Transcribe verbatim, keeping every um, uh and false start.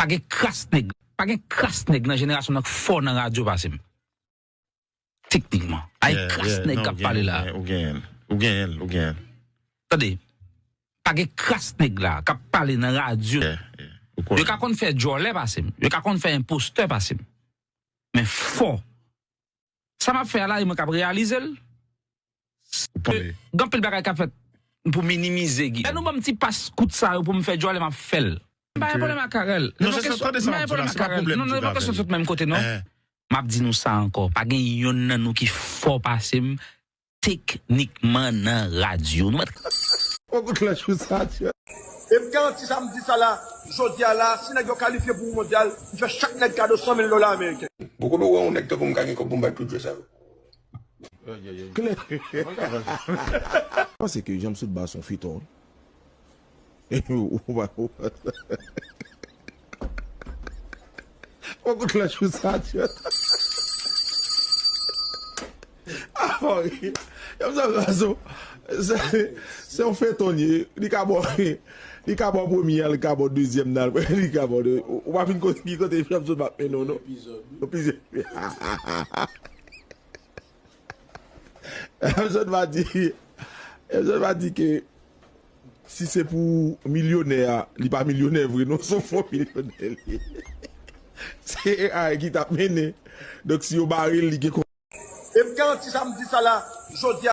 Pa gen kras nèg, pa gen kras nèg nan jenerasyon nan k fò nan radyo pase m. Teknikman. Pa gen kras nèg k ap pale la. Ou genyen l, ou genyen l, ou genyen l. Tande, pa gen kras nèg la k ap pale nan radyo. Yo ka konn fè djòlè pase m. Yo ka konn fè enpostè pase m. Men fò. Sa m ap fè a la, e mwen k ap reyalize l. Gen anpil bagay k ap fèt pou minimize Guy. Lè nou ban m ti pas kout sa yo pou m fè djòlè, m ap fè l. M pa gen pwoblèm ak Carel. Non, se sa, tande sa m ap di w la, se pa pwoblèm. Non, non, se pa kesyon sot menm kote, non. M ap di nou sa ankò. Pa gen yonn nan nou ki fò pase m teknikman nan radyo. Nou mèt. Poko klè sou sa, tchè. E m garanti sa m di sa la, jodi a la, si nèg yo kalifye pou mondyal, m fè chak nèg kado san mil dola ameriken. Poko nou wè yon nèg tankou m ka gen kòb pou m bay tout jwè sa yo. Klè. Panse ke Janm Sot Ba se yon feyton, wi. Ou pa, ou pa. Poko klè sou sa, tchè. Ah, wi. Janm Sot Ba se, se, se yon feyton, li ye. Li ka bò, li ka bò premye a, li ka bò dezyèm nan, li ka bò de, ou, ou pa fin konnen ki kote Janm Sot Ba ap mennen w, non. Yon epizòd. Janm Sot Ba di, Janm Sot Ba di ke si se pou milyonè a, li pa milyonè vre non, se yon fo milyonè li ye. Se A I ki t ap mennen. Donk si yo bare l, li gen kon. E m garanti sa m di sa la, jodi a.